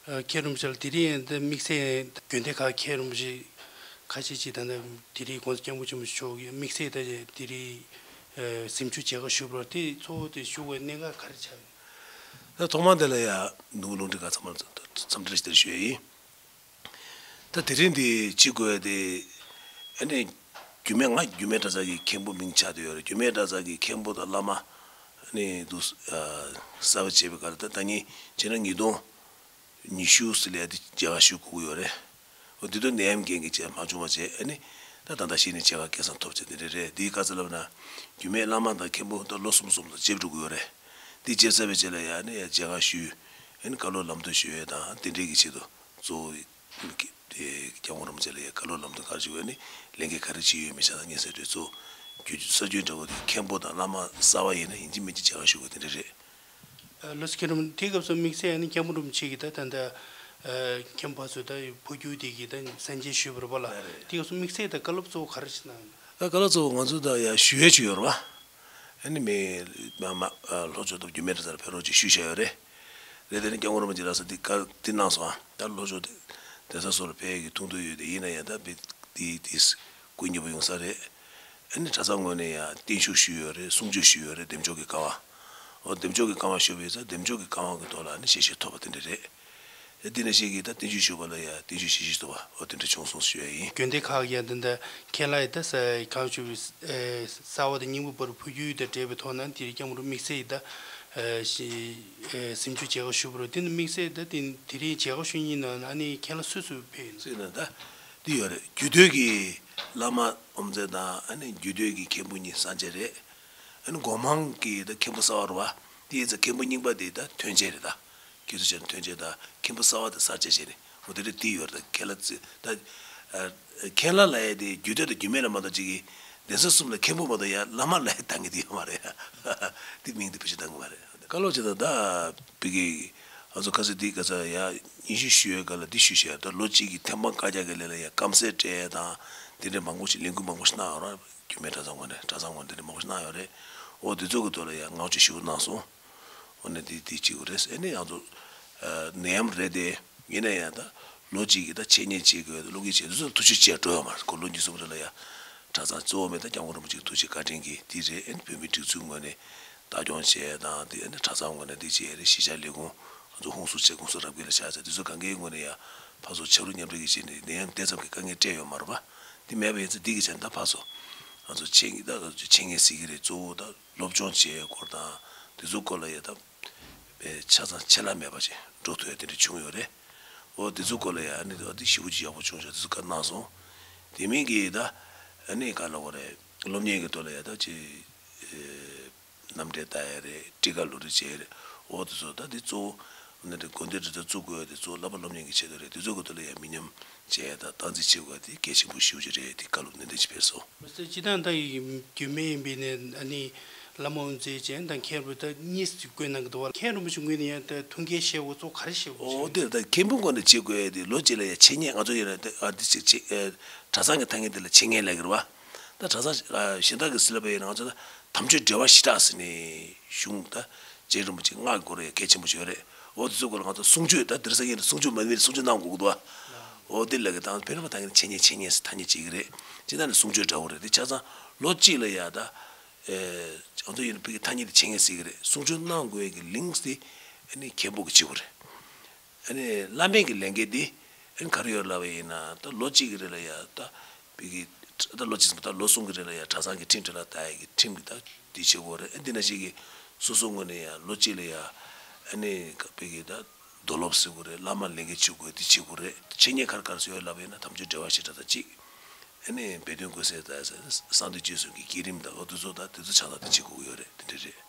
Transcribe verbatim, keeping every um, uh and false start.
མཁན་རིན་པོ་ཆེ་ལ་དེ་རིང་ད་དམིགས་བསལ་དགོན་སྡེ་ཁག་མཁན་རིན་པོ་ཆེ་ཁ་ཤས་ཅིག་ད་ལྟ་དེ་རིང་༸གོང་ས་༸སྐྱབས་མགོན་ཆེན་པོ་མཆོག་གིས་དམིགས་བསལ་ད་དེ་རིང་གཟིམ་ཆུང་མཇལ་ཁ་ཞུས་པ་དེ་གཙོ་བོ་དེ་ཞུ་དགོས་གནད་འགག་ག་རེ་ཆགས་ཡོད། ད་ཐོག་མར་དེ་ལ་ཡ་ནུ་བོ་རླུང་འཕྲིན་ཁང་ཚང་མར་འཚམས་འདྲི་ཞུ་ཡ་ཡིན། ད་དེ་རིང་འདི་ཅི་དགོས་དེ། ཨ་ནི་རྒྱུད་སྨད་ང་རྒྱུད་སྨད་གྲྭ་ཚང་གི་མཁན་པོ་མིང་ཆགས་བསྡད་ཡོད་རེད། རྒྱུད་སྨད་གྲྭ་ཚང་གི་མཁན་པོ་དང་བླ་མ་ཨ་ནི་འདུག་གསར་པ་བྱས་པའི་སྐབས་ལ་ད་ད་ཉིད་བྱས་ན་ཉིས་སྟོང་ཉི་ཤུ་ཟེར་ལ་ཡ་དེ་མཇལ་ཁ་ཞུ་དགོས་ཀྱི་ཡོད་རེད། འོ་དེ་དུས་ནད་ཡམས་རྐྱེན་གྱིས་བྱས་མ་བྱུང་བ་བྱས། ཨ་ནི་ད་ད་ལྟ་གཞི་ནས་མཇལ་ཁ་སྐལ་བཟང་ཐོབ་བྱས་དེ་འདྲ་རེད། འདིའི་དཀའ་ཚེགས་ལབ་ན་རྒྱུད་སྨད་བླ་མ་དང་མཁན་པོ་ད་ལོ་གསུམ་གསུམ་དུ་བརྗེ་འགྲོ་གི་ཡོད་རེད། འདི་བརྗེ་ཚར་བའི་རྗེས་ལ་ཡ་ཨ་ནི་ཡ་མཇལ་ཁ་ཞུས། ཨ་ནི་བཀའ་སློབ་ལམ་སྟོན་ཞུ་ཡས་དང་དེ་འདྲའི་གི་ཆེད་དུ་གཙོ་བོ་སྐྱབས་མགོན་རིན་པོ་ཆེ་ལ་ཡ་བཀའ་སློབ་ལམ་སྟོན་ག་རེ་ཞུ་ཡས་ནི་ལས་འགན་ག་རེ་བྱེད་ཡོད་མེད་ཆ་ཚང་སྙན་སེང་རེད། གཙོ་བོ་རྒྱུ་ས་རྒྱུན་འདྲ་བོ་དེ་མཁན་པོ་དང་བླ་མ་གསར་པ་ཡིན་ན་ཡིན་གཅིག་མིན་གཅིག་མཇལ་ཁ་ཞུ་དགོས་དེ་འདྲ་རེད། ལོ་སི་ཁྱེད་རང་དེའི་སྐབས་སུ་དམིགས་བསལ་ཡང་ན་སྐྱབས་མགོན་རིན་པོ་ཆེ་གིས་ད་ད་ལྟ་མཁན་པ་ཚོས་ད་འཕོ་འགྱུར་དེ་གི་ད་གསན་མཇལ་ཞུས་པ་རེད་པ་ལ། རེད་རེད། དེའི་སྐབས་སུ་དམིགས་བསལ་ད་བཀའ་སློབ་གཙོ་བོ་ག་རེ་ཞིག་གནང་ཡོད། ད་བཀའ་སློབ་གཙོ་བོ་ང་ཚོ་ད་ཡ་ཞུ་ཡས་ཅིག་ཡོད་རེད་པ། ཨ་ནི་མི་མ་མ་ལྷོ་ཕྱོགས་དང་རྒྱུད་སྨད་གྲྭ་ཚང་ལ་ཕེབས་རོགས་ཅིག་ཞུས་བཞག་ཡོད་རེད། རེད་དེ་ནི་སྐྱབས་མགོན་རིན་པོ་ཆེ་ལགས་སོ་འདི་བཀའ་འདི་གནང་སོང་ཨ། ད་ལྷོ་ཕྱོགས་དེ་གདན་ས་སོགས་ལ་ཕེབས་ཡས་ཀྱི་ཐུགས་འདོད་ཡོད་དེ་ཡིན་ན་ཡང་ད་འདི་འདི་འདི་སྐུ་མཉེས་པོ་ཡོང་ས་རེད། ཨ་ནི་གྲྭ་ཚང་ངོས་ནས་ཡང་བརྟན་བཞུགས་ཞུས་ཡོད་རེད། གསུང་ཆོས་ཞུས་ཡོད་རེད། འདེམས་ཆོག་གི་བཀའ་དབང་། འོ་འདེམས་ཆོག་གི་བཀའ་དབང་ཞུས་པ་ཡིན་ཙང་འདེམས་ཆོག་གི་བཀའ་དབང་གི་ཐོག་ལ་ཨ་ནི་ཞལ་བཞེས་ཐོབ་པ་དེ་འདྲ་རེད། དེ་འདི་ནས་ཤིག་གིས་ད་བརྟན་བཞུགས་ཞུས་པ་ལ་ཡ་བརྟན་བཞུགས་ཞལ་བཞེས་ཐོབ་པ་འོ་དེ་འདྲ་བྱུང་སོང་ཞུ་ཡ་ཡིན། དགོན་སྡེ་ཁག་ཡ་འདི་འདྲ་ཁྱེད་ལ་ཡ་ད་ས་གང་ཞུ་བའི་གསར་བ་དང་རྙིང་པ་བར་འཕོ་འགྱུར་དང་འབྲེལ་བའི་ཐོག་ན་དེ་རིང་སྐྱབས་མགོན་རིན་པོ་ཆེ་ད་གཟིམ་ཆུང་མཇལ་ཁ་ཞུ་བ་རེད། དེ་ནི་དམིགས་བསལ་ད་དེ་དེ་རིང་མཇལ་ཁ་ཞུ་མཁན་ནང་ཨ་ནི་ཁྱེད་ལ་སུ་སུ་ཕེབས་ཡིན། སུ་ཡིན་ན་ད་འདི་ཡོད་རེད། རྒྱུད་སྟོད་ཀྱི་བླ་མ་ཨོམ་རྩེ་དང་ཨ་ནི་རྒྱུད་སྟོད་ཀྱི་མཁན་པོ་གཉིས་གསར་མཇལ་རེད། ཨ་ནི་སྒོ་མང་གི་ད་མཁན་པོ་གསར་བ་རེད་པ། དེ་ཡིན་ཙང་མཁན་པོ་རྙིང་པ་དེ་ད་ཐོན་འབྱེད་རེད་ད། ཁྱེད་ཚོ་བྱས་ན་ཐོན་འབྱེད་ད་མཁན་པོ་གསར་བ་དེ་གསར་བརྗེ་བྱས་ནས་འོ་དེ་འདྲ་དེ་ཡོད་རེད། ད་ཁྱེད་ལ་ཚེ་ད་ཨ་མཁན་བླ་ལབ་ཡས་དེ་རྒྱུད་སྟོད་དང་རྒྱུད་སྨད་ལ་མ་གཏོགས་ཅིག་གི་གདན་ས་གསུམ་ལ་མཁན་པོ་མ་གཏོགས་ཡ་བླ་མ་ལབ་ཡས་ད་ངས་དེ་ཡོད་མ་རེད་ཡ། དེ་མིང་དེ་བེད་སྤྱོད་གཏང་གི་མ་རེད། བཀའ་སློབ་བྱེད་ད་ད་བི་གི་ང་ཚོ་ཁ་སང་འདི་ག་ཚ་ཡ་སྙན་ཞུ་ཞུ་ཡས་ག་ལ་འདི་ཞུ་བྱས་ད་ལོ་གཅིག་གི་ཐེམ་སྤང་བཀའ་རྒྱ་གི་ལས་ལ་ཡ་སྐམ་སས་སྤྲད་ཡས་དང་དེ་འདྲ་མང་པོ་ཞིག་ལས་འགུལ་མང་པོ་ཞིག་གནང་ཡོད་རེད། རྒྱུད་སྨད་གྲྭ་ཚང་ངོས་ནས་གྲྭ་ཚང་ངོས་ནས་དེ་འདྲ་མང་པོ་ཞིག་གནང་ཡོད་རེད། འོ་དེ་ཚོ་གི་ཐོག་ལ་ཡ་བསྔགས་བརྗོད་ཞུ་གནང་སོང་། འོ་ན་འདི་འདི་གཅིག་རེད། ཨ་ནི་ང་ཚོ་ནད་ཡམས་རེད་དེ་ཡིན་ན་ཡང་ད་ལོ་གཅིག་གི་ད་འཆད་ཉན་བྱེད་དགོས་སློབ་ཀྱི་བྱེད་དུས་ཚོད་ཐུགས་རྗེ་ཆེ་འགྲོ་ཡོད་མ་རེད། ཁོ་ལོ་གཉིས་གསུམ་རེ་ལ་ཡ་གྲྭ་ཚང་གཙོ་བོ་མེད་ད་སྐྱབས་མགོན་རིན་པོ་ཆེའི་ཐུགས་རྗེ་བཀའ་དྲིན་གྱིས་འདི་རེད། ཨ་ནི་བོད་མིའི་སྒྲིག་འཛུགས་ངོས་ནས་བདག་སྐྱོང་བྱས་དང་འདི་ཨ་ནི་གྲྭ་ཚང་ངོས་ནས་འདི་བྱས་རེད། གཞིས་ཆགས་ལས་ཁུངས་ང་ཚོ་ཧུན་སུར་བྱས་ཧུན་སུར་རབ་རྒྱས་ལ་བཞག་ཚེ་འདི་ཚོ་གང་གའི་ངོས་ནས་ཡ་ཕར་ཚུར་ཕྱག་རོགས་མཉམ་འབྲེལ་གྱི་བྱས་ནས་ནད་ཡམས་དེ་ཙམ་གྱི་དཀའ་ངལ་སྤྲད་ཡོད་མ་རེད་པ། འདི་མེད་པ་ཡིན་ཚེ་འདི་གི་ཆ་ནས་ད་ཕར་ཚུར་ང་ཚོ་འཆད་ཉན་ད་འཆད་ཉན་ཟེར་གྱི་རེད། གཙོ་བོ་ད་སློབ་སྦྱོང་བྱེད་ཡས་སྐོར་དང་དེ་ཚོ་སྐོར་ལ་ཡ་ད་པའི་ཆ་ཚང་ཆད་ལྷག་མེད་པ་ཅིག་འགྲོ་ཐུབ་ཡ་དེ་འདྲ་བྱུང་ཡོད་རེད། འོ་དེ་ཚོ་སྐོར་ལ་ཡ་ཨ་ནི་ད་དེ་ཞེ་པོ་ཅིག་ཡག་པོ་བྱུང་ཤག་དེ་ཚོ་བཀའ་གནང་སོང་། དེ་མིན་གྱི་ད་ཨ་ནི་ག་ལབ་དགོས་རེད། སློབ་གཉེར་གྱི་ཐོག་ལ་ཡ་ད་ཅིག་རྣམ་འགྲེལ་ལྟ་ཡ་རེད། ཊི་ཀ་ལོ་རེ་བྱེད་ཡ་རེད། འོ་དེ་ཚོ་ད་དེ་གཙོ་བོ་ཨ་ནི་དེ་དགོན་སྡེ་འདི་ཚོ་བཙུགས་དགོས་ཡ་དེ་གཙོ་བོ་བསླབ་པ་སློབ་གཉེར་གྱི་ཆེད་དུ་རེད། དེ་ཚོ་གི་ཐོག་ལ་ཡ་མི་ཉམས་བྱས་ཡ་ད་སྟངས་འཛིན་བྱེད་དགོས་ཡ་དེ་གལ་ཆེན་པོ་ཞེ་པོ་ཅིག་རེད། དེ་བཀའ་སློབ་ནན་ཏན་ཅིག་ཕེབས་སོང་། མ་ཟད་སྤྱིར་བཏང་ད་ཡི་རྒྱུད་སྨད་ཡིན་པའི་ནས་ཨ་ནི་བླ་མ་དབུ་མཛད་ཅན་དང་མཁན་རུ་ད་གཉིས་སུ་བཀོད་གནང་གི་འདུག་བ། མཁན་རིན་པོ་ཆེ་ངོས་ནས་ཡང་ད་ཐུགས་འགན་བཞེས་དགོས་གཙོ་ག་རེ་བཞེས་དགོས། འོ་དེ་ད་མཁན་པོ་ངོས་ནས་བྱེད་དགོས་ཡ་དེ་ལོ་གཅིག་ལ་ཡ་འཆད་ཉན་ང་ཚོ་ཡིན་ན་ད་ཨ་དེ་ཅིག་ཅིག་ཨེ་གྲྭ་ཚང་གི་ཐ་སྙད་དེ་ལ་འཆད་ཉན་ལབ་ཀྱི་རེད་བ། ད་གྲྭ་ཚང་ཨ་གཞན་དག་གི་ཟེར་ལབ་པ་ཡིན་ན་ང་ཚོ་ད་དམ་ཆོས་འགྲེལ་པ་བཞི་སྦྲགས་ཟེར་ནས་གཞུང་ད་རྗེ་རིན་པོ་ཆེ་སྔགས་སྐོར་ཡ་གལ་ཆེན་པོ་ཞིག་ཡོད་རེད། འོ་དེ་ཚོ་སྐོར་ལ་ང་ཚོ་གསུང་ཆོས་ད་དེ་རིང་སང་ཉིན་གསུང་ཆོས་མ་ནི་གསུང་ཆོས་གནང་དགོས་ཀྱི་འདུག་བ། འོ་དེ་ལ་གི་དང་བོད་རིག་པ་ཐ་སྙད་འཆད་ཉན་འཆད་ཉན་ཟེར་ཐ་སྙད་བྱེད་ཀྱི་རེད། སྤྱིར་བཏང་ནས་གསུང་ཆོས་འདྲ་བོ་རེད། དེ་ཆ་ཚང་ལོ་གཅིག་ལ་ཡ་ད་ཨེ་ང་ཚོ་ཡིན་ན་བོད་ཀྱི་ཐ་སྙད་དེ་འཆད་ཉན་ཟེར་གྱི་རེད། གསུང་ཆོས་གནང་དགོས་ཀྱི་ལིང་སི་དེ་ཨ་ནི་མཁན་པོ་གི་བྱེད་དགོས་རེད། ཨ་ནི་བླ་མའི་གི་ལས་འགན་དེ་ཨ་ནི་ག་རེ་ཡོད་ལབ་པ་ཡིན་ན་ད་ལོ་གཅིག་གི་རིང་ལ་ཡ་ད་བོད་ཀྱི་ད་ལོ་གཅིག་ཙམ་ད་ལོ་གསུམ་གྱི་རིང་ལ་ཡ་གྲྭ་ཚང་གི་ཁྲིམས་སྒྲིག་ལ་ད་ཡ་གི་ཁྲིམས་ཀྱི་ད་དེ་བྱེད་དགོས་རེད། ཨ་འདི་ན་ཞིག་གི་སོ་སོ་ངོས་ནས་ཡང་ལོ་གཅིག་ལ་ཡང་ཨ་ནི་བོད་ཀྱི་ད་རྡོ་སློབ་ཟེར་དགོས་རེད། བླ་མ་ལས་འགན་བྱེད་དགོས་འདི་བྱེད་དགོས་རེད། འཆད་ཉན་ག་རེ་ག་རེ་ཟེར་ཡོད་ལབ་པ་ཡིན་ན་དམ་ཆོས་འགྲེལ་པ་བཞི་སྦྲགས་དང་གཅིག་ཨ་ནི་སྦས་དོན་ཀུན་གསལ་དང་གསང་འདུས་རྗེས་གསུམ་གྱི་བསྐྱེད་རིམ་དང་འོ་དེ་ཚོ་ད་དེ་ཚོ་ཆ་ཚང་དེ་བྱེད་དགོས་ཀྱི་ཡོད་རེད། དེ་འདྲ་རེད།